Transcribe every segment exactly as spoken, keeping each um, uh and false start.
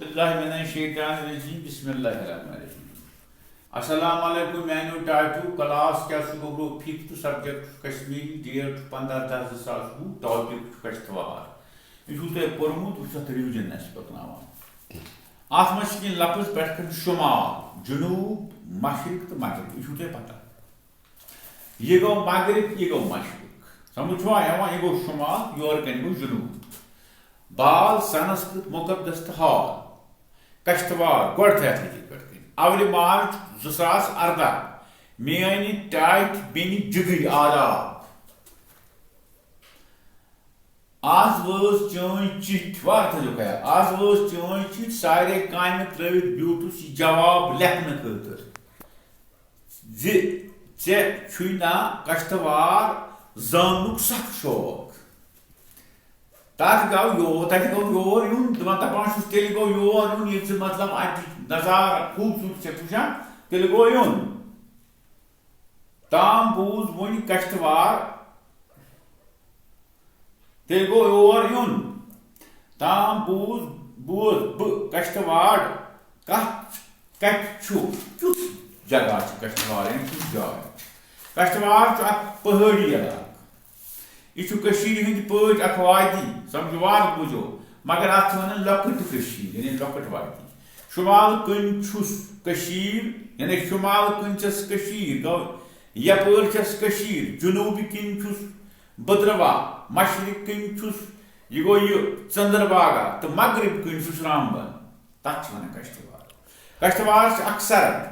باللہ من الشیطان الرجیم، بسم اللہ الرحمن الرحیم۔ السلام علیکم میانیو ٹاٹھیو، کلاس کیا چھُ گوٚبرو ففتھ، سبجیکٹ چھُ کشمیری، ڈیٹ چھُ پندہ دہ زٕ ساس وُہ، ٹاپک چھُ کشتوار۔ یہِ چھُو تۄہہِ پوٚرمُت، یہِ چھُ اَتھ ریوجن اَسہِ پَکناوان۔ اَتھ منٛز چھِ کینٛہہ لفظ پٮ۪ٹھ کٔنۍ شمال، جنوب، مشرق تہٕ مغرب، یہِ چھُو تۄہہِ پتہ۔ یہِ گوٚو مغرب، یہِ گوٚو مشرق۔ سمجھ چھُوا یِوان؟ یہِ گوٚو شمال، یورٕ کَنۍ گوٚو جنوب۔ بال، سنسکرت مقدس تہٕ حال۔ کشتوار، گۄڈٕ تھٲے اَتھ لیکھِتھ پٮ۪ٹھ کَنۍ۔ اولہِ مارچ زٕ ساس ارداہ، میٲنۍ ٹاٹھۍ بیٚنہِ جگٕرۍ آداب۔ آز وٲژ چٲنۍ چِٹھۍ، وارٕ تھٲیزیو خیال، آز وٲژ چٲنۍ چِٹھۍ، سارے کامہِ ترٲوِتھ بیوٗٹھُس یہِ جواب لیکھنہٕ خٲطرٕ زِ ژےٚ چھُے نا کشتوار زاننُک سخ شوق۔ تَتھ گوٚو یور، تَتہِ گوٚو یور یُن، دَپان، دَپان چھُس، تیٚلہِ گوٚو یور یُن، ییٚلہِ ژٕ مطلب اَتہِ نظارٕ خوٗبصوٗرت چھَکھ وٕچھان، تیٚلہِ گوٚو یُن۔ تام بوٗز وۄنۍ کشتوار، تیٚلہِ گوٚو یور یُن۔ تام بوٗز، بوز بہٕ کشتواڑ کتھ، کتہِ چھُ، کیُتھ جگہ چھُ کشتواڑ، یعنی کُس جاے؟ کشتواڑ چھُ اکھ پہٲڑی علاقہٕ۔ یہِ چھُ کٔشیٖرِ ہٕنٛدۍ پٲٹھۍ اکھ وادی، سمجھو، وارٕ بوٗزِو، مگر اتھ چھِ ونان لۄکٕٹ کٔشیٖر، یعنی لۄکٕٹ وادی۔ شمال کٔنۍ چھُس کٔشیٖر، یعنی شمال کٔنۍ چھَس کٔشیٖر، گوٚو یپٲرۍ چھَس کٔشیٖر، جنوٗبی کِنۍ چھُس بدروا، مشرق کِنۍ چھُس، یہِ گوٚو یہِ ژندر باغا، تہٕ مغرب کِنۍ چھُس رامبن۔ تَتھ چھِ وَنان کشتوار۔ کشتوار چھِ اکھ سرحد،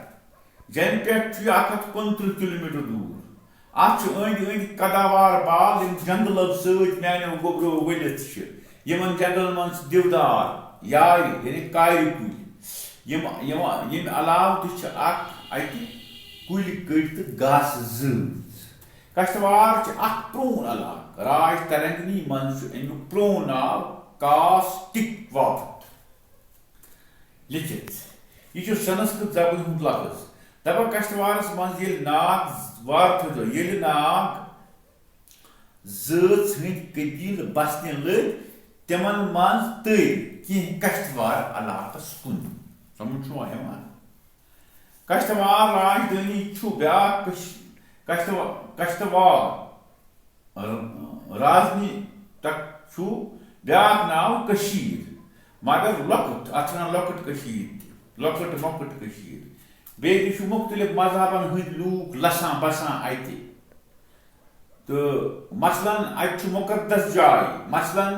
ییٚمہِ پٮ۪ٹھ چھُ یہِ اکھ ہَتھ کُنترٕہ کلوٗمیٹر دوٗر۔ اَتھ چھِ أنٛدۍ أنٛدۍ قداوار بال، یِم جنگلو سۭتۍ میٛانیو گوٚبرو ؤلِتھ چھِ۔ یِمن جنگلن منٛز چھِ دیودار، یارِ، یعنی کارِ کُلۍ۔ یِم، یِم، ییٚمہِ علاوٕ تہِ چھِ اکھ اَتہِ کُلۍ کٔٹۍ تہٕ گاسہٕ زٲژ۔ کشتوار چھِ اکھ پرٛون علاقہٕ، راج ترنگنی منٛز چھُ اَمیُک پرٛون ناو کاس ٹِک واتھ لیکھِتھ۔ یہِ چھُ سنسکرت زبٲنۍ ہُنٛد لفظ۔ دَپان کشتوارس منٛز ییٚلہِ ناگ، وارٕ تھٲوزیو، ییٚلہِ ناگ زٲژ ہٕنٛدۍ قبیٖلہٕ بسنہِ لٔگۍ، تِمن منٛز تٔرۍ کینٛہہ کشتوار علاقس کُن۔ سمجھ چھُوا یِوان؟ کشتوار راجدھانی چھُ بیٛاکھ کش-، کشتوا-، کشتوار ر-، رازنی تک چھُ بیٛاکھ ناو کٔشیٖر، مگر لۄکُٹ، اَتھ چھِ وَنان لۄکٕٹ کٔشیٖر تہِ، لۄکٕٹ مۄکٕٹ کٔشیٖر۔ بیٚیہِ تہِ چھُ مُختٔلِف مذہبَن ہٕنٛدۍ لوٗکھ لَسان بَسان اَتہِ۔ تہٕ مثلاً اَتہِ چھُ مُقدس جاے، مثلاً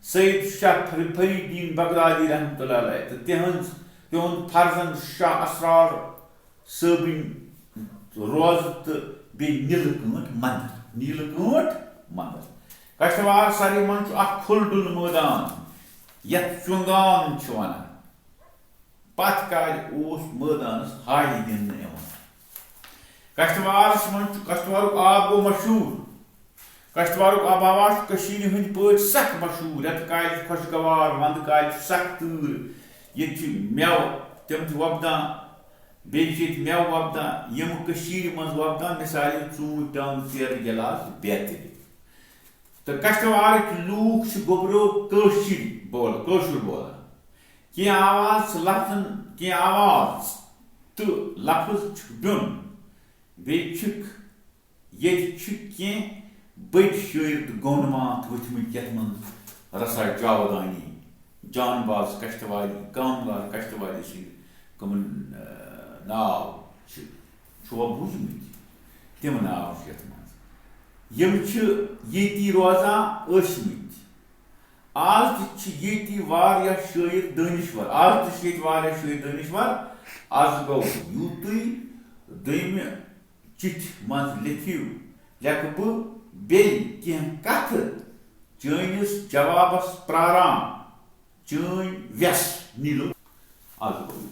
سید شاہ فر-، فرید الدین بغدادی رحمتہ اللہ علیہ تہٕ تِہنٛز، تِہُنٛد فرزند شاہ اسرار صٲبٕنۍ روزٕ تہٕ بیٚیہِ نیٖلہٕ کٲنٛٹھ مندر، نیٖلہٕ کٲنٛٹھ مندر۔ کشتوار سرِ منٛز چھُ اکھ کھُلہٕ ڈُلہٕ مٲدان، یتھ چُنگان چھِ ونان۔ پتھ کالہِ اوس مٲدانس ہاے دِنہٕ یِوان۔ کشتوارس منٛز چھُ، کشتوارُک آب گوٚو مشہوٗر۔ کشتوارُک آب و ہوا چھُ کٔشیٖرِ ہٕنٛدۍ پٲٹھۍ سخ مشہوٗر۔ رٮ۪تہٕ کالہِ چھُ خۄشگوار، ونٛدٕ کالہِ چھُ سخ تۭر۔ ییٚتہِ چھِ مٮ۪وٕ، تِم چھِ وۄپدان۔ بیٚیہِ چھِ ییٚتہِ مٮ۪وٕ وۄپدان، یِم کٔشیٖرِ منٛز وۄپدان، مثالے ژوٗنٛٹھۍ، ٹنٛگ، ژیرٕ، گِلاس بیترِ۔ تہٕ کشتوارٕکۍ لوٗکھ چھِ گوٚبرو کٲشِرۍ بول-، کٲشُر بولان۔ کینٛہہ آواز چھِ لفظن، کینٛہہ آواز تہٕ لفظ چھِ بیوٚن۔ بیٚیہِ چھِکھ، ییٚتہِ چھِ کینٛہہ بٔڑۍ شٲعر تہٕ گۄنٛڈ ماتھ ؤتھمٕتۍ، یَتھ منٛز رسا جاودانی، جان باز کشتواری، کامگار کشتواری سٕنٛدۍ کٕمَن، آ، ناو چھِ، چھُوا بوٗزمٕتۍ؟ تِم ناو چھِ یَتھ منٛز۔ یِم چھِ ییٚتی روزان ٲسمٕتۍ۔ آز تہِ چھِ ییٚتی واریاہ شٲعر دٲنِشوَر، آز تہِ چھِ ییٚتہِ واریاہ شٲعر دٲنِشوَر۔ آز گوٚو یوٗتُے، دوٚیمہِ چِٹھِ منٛز لیکھِو، لیکھٕ بہٕ بیٚیہِ کینٛہہ کتھٕ چٲنِس جوابس پراران۔ چٲنۍ وٮ۪س نیٖلو۔ از گوٚو